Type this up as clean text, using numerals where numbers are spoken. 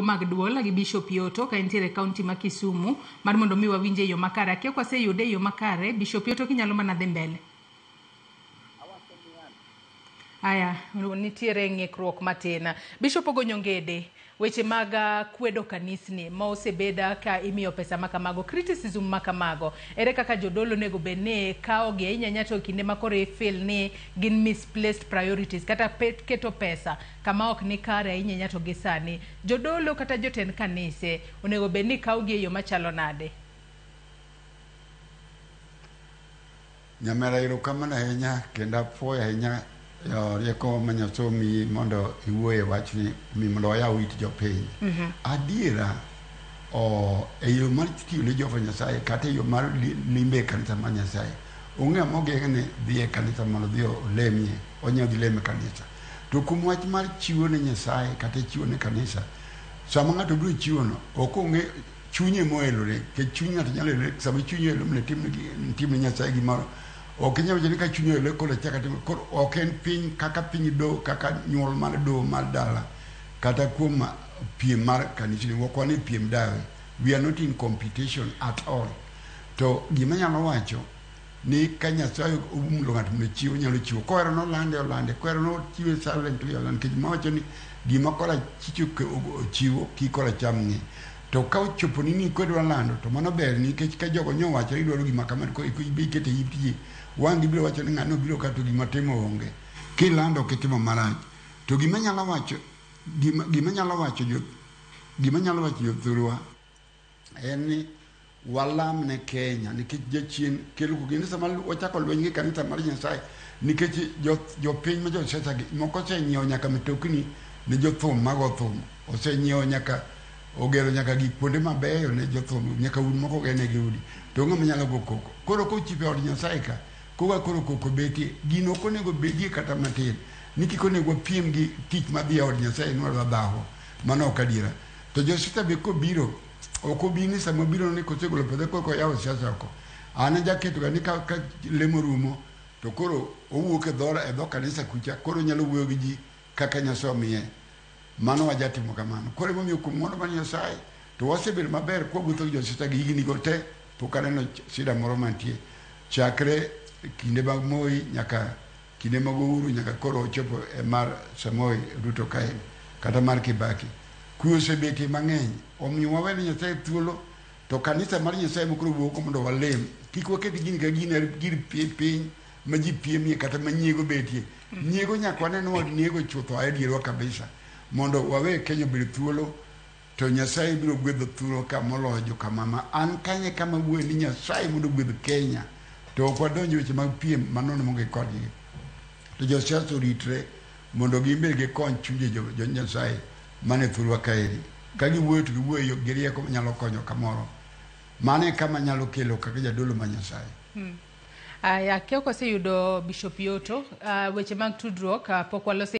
Mag duol gi Bishop Yoto ka entiere e kaunti ma Kisumu mar mondo mi wawinje e yo makare. Akia ka waseyude e yo makare, Bishop Yoto kinyalo mana dhi mbele. Aya, nitiere ng'ikruok matin. Bishop ogonyo ngede weche mag kwedo kanisni ma osebeda ka imiyo pesa makamago, criticism makamago. Ere kaka jodolo onego bed ni kawogi ahinya ahinya to e kinde ma koro i feel ni gin misplaced priorities kata keto pesa kama ok ni kare ahinya ahinya to gi sani. Jodolo kata jotend kanise onego bed ni kawogi e yo machalo nade? Nyamera erokamano ahinya kendo apuoyo ahinya rieko ma Nyasaye omiyi mondo iwuoye wachni mi mondo wayaw it jopiny. Adiera e yo mar tiyo ne Jehova Nyasaye kata e yo mar limbe e kanisa mar Nyasaye, onge ng'ama ogeng'ne dhi e kanisa mondo odhi olemie, onyalo dhi lemo e kanisa. To kuom wach mar chiwo ne Nyasaye kata chiwo ne kanisa, sama ng'ato biro chiwono, ok ong'e chunye moelore, nikech chuny ng'ato nyalo elore, sama chunyi oelore mondo itim ne Nyasaye gimoro, ok inyal wacho ni ka chunyi oelore koro achak atimo, koro ok en piny kaka piny do, kaka nyuol mar doho mar dala, kata kuom piem mar kanisni, ok wan e piem dawe, we are not in competition at all. To gima anyalo wacho ni ka Nyasaye omulo ng'ato mondo ochiw, onyalo chiwo. Kohero nolande, olande. Kohero nochiwe silently, olande. Nikech Muma wacho ni gima korachich ochiwo, kik koracham ng'i. To ka ochopo ni ni kodwa lando, to mano ber nikech ka jogo nyo owacho ni idwaro gima kama, to ibe ikete it ji, wang' gibiro wacho ni ng'ano obiro ka to gima timo onge. Kilando ok itimo marach. To gima anyalo wacho, gima, gima anyalo wacho jo, gima anyalo wacho jothurwa en ni walam ne Kenya nikech jachien kelo koko. Kendo sama wachako lweny gi kanisa mar Nyasaye nikech jopiny ma josiasa gi moko osenyiewo nyaka mitokni ne jothum mago thum, osenyiewo nyaka ogero nyaka gik kuonde mabeyo ne jothum, nyaka udi moko ogernegi udi, to onge ng'ama nyalo go koko. Koro kochopo e od Nyasaye ka, koka koro koko betie, gino ok onego bedie kata matin, ni kik onego wapiem gi tich madhi e od Nyasaye ni wadwa dhawo. Mano ok adiera. To josiasa be kobiro, ok obi ni sama obiro ni kosegolo pesa korka oyawo siasa oko. An ajaketoga ni ka lemo rumo to koro owuok e dho kanisa kucha koro onyalo wuoyo gi ji kaka Nyasaye omiye. Mano wajatimo kamano. Koro emomiyo kuom ng'wono mar Nyasaye to wasebedo maber kwawuotho gi josiasa gi higni go te pok aneno shida moro mantie. Chakre kinde mag Moi nyaka kinde mag Uhuru nyaka koro ochopo e mar Samoei Ruto kae kata mar Kibaki. Kwe osebetie mang'eny. Omiyo wawe ne Nyasaye thuolo to kanisa mar Nyasaye ema koro wuok mondo walem. Kik waket gini ka gini gir piny ma ji piemie kata ma nyiego betie. Nyiego nyaka wane ni wanego chutho ae dierwa kabisa mondo wawe Kenya obed thuolo to Nyasaye biro gwedho thuolo ka moloyo jokamama. An kanye kama wuoye ni Nyasaye mondo ogwedh Kenya to ok wadonj e weche mag piem manono monge kodgi. To josiasa oritre mondo gin bende gikony chunje jo Nyasaye mane thurwa kaeri. Ka giwuoyo to giwuoyo gi rieko manyalo konyo kamoro. Mano e kama nyalo kelo kaka jadolo ma Nyasaye. Aya, akia ka waseyudo Bishop Yoto, weche mag tudruok pok waloso.